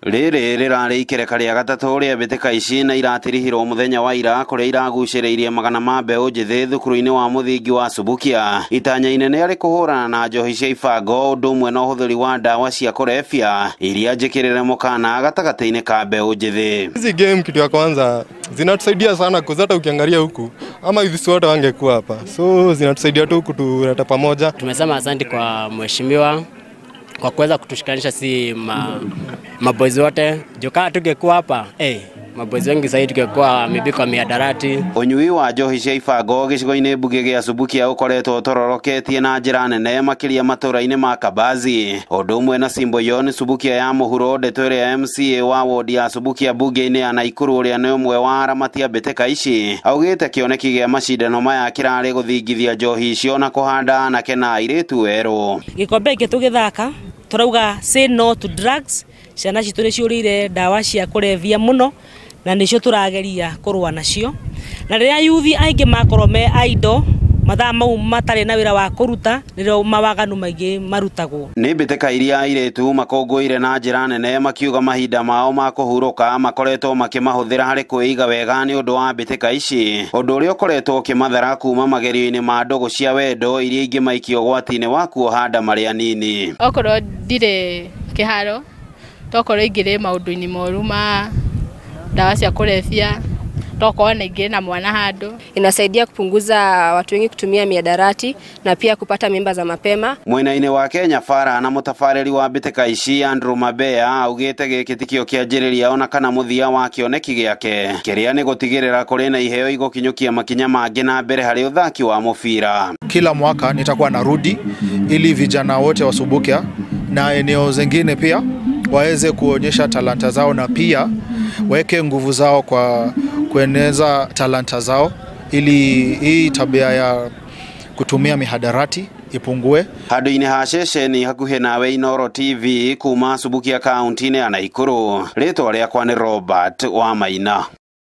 Rĩrĩ rĩrarĩ ikereka rĩa gatatũ rĩa mbĩtĩka ici na iratirihirwo mũthenya wa ira kũrĩa iragucĩrĩirie magana ma mbeũ njĩthĩ thukuru-inĩ wa mũthingi wa Subukia. Itanya inene arĩ kũhũrana na njohi cia ibango ũndũ ũmwe na ũhũthĩri wa ndawa cia kũrebia iria njĩkĩrĩre mũkana gatagatĩ-inĩ ka mbeũ njĩthĩ. Hizi game kitu ya kwanza zinatusaidia sana kwa hata ukiangalia huku ama hivi wote wangekuwa hapa, so zinatusaidia tu kutuleta pamoja. Tumesema asante kwa mheshimiwa kwa kuweza kutushikanisha si maboys wote. Joka tungekuwa hapa maboys wengi zaidi tungekuwa mibiko miadarati. Ũnyui wa njohi cia ibango gĩcigo-inĩ mbunge gĩa Subukia ũkoretwo ũtororoketie na njĩra nene makĩria matũra-inĩ ma Kabazi ũndũ ũmwe na Simboyon Subukia ya mũhuro. Ndeto ĩrĩa MCA wa wodi ya Subukia mbunge-inĩ ya Naikuru ũrĩa nĩ ũmwe wa aramati a mbĩtĩka ici augĩte kĩoneki gĩa macindano maya kĩrarĩ gũthingithia njohi icio na kũhanda anake na airĩtu erũ. Gĩkombe gĩkĩ tũgĩthaka tũrauga say no to drugs. Ciana citũ nĩ ciũrĩire ndawa cia kũrebia mũno na nĩcio tũrageria kũrũa nacio, na rĩrĩa yuthi aingĩ makorwo me idle mathaa mau matarĩ na wĩra wa kũruta nĩrĩo mawaganu maingĩ marutagwo. Nĩ mbĩtĩka iria airĩtu makũngũĩire na njĩra nene makiuga mahinda mao ma kũhurũka makoretwo makĩmahũthĩra harĩ kwĩiga wega nĩ ũndũ wa mbĩtĩka ici, ũndũ ũrĩa ũkoretwo ũkĩmathara kuma magerio-inĩ ma ndũgũ cia wendo iria ingĩmaikia ũgwati-inĩ wa kuoha nda marĩ anini. Okorwo ndirĩ kĩharo tokorwo ingĩrĩ maũndũ-inĩ moru ma ndawa cia kũrebia tokorwo na na mwana hado. Inasaidia kupunguza watu wengi kutumia miadarati na pia kupata mimba za mapema. Mwena-inĩ wa Kenya Fara na mũtabarĩri wa mbĩtĩka ici Andrew Mabea augĩte gĩkĩ tikĩo kĩanjĩrĩria ona kana mũthia wa kĩoneki gĩake kĩrĩa nĩ gũtigĩrĩra kũrĩ na iheo igũkinyũkia makinya mangĩ na mbere harĩ ũthaki wa mũbira. Kila mwaka nitakuwa narudi ili vijana wote wa Subukia na eneo zingine pia waweze kuonyesha talanta zao na pia weke nguvu zao kwa kueneza talanta zao ili hii tabia ya kutumia mihadarati ipungue. Handũ-inĩ ha ceceni hakuhĩ nawe Inooro TV kuma Subukia kaunti-inĩ ya Naikuru, rĩtwa rĩakwa nĩ Robert Wamaina.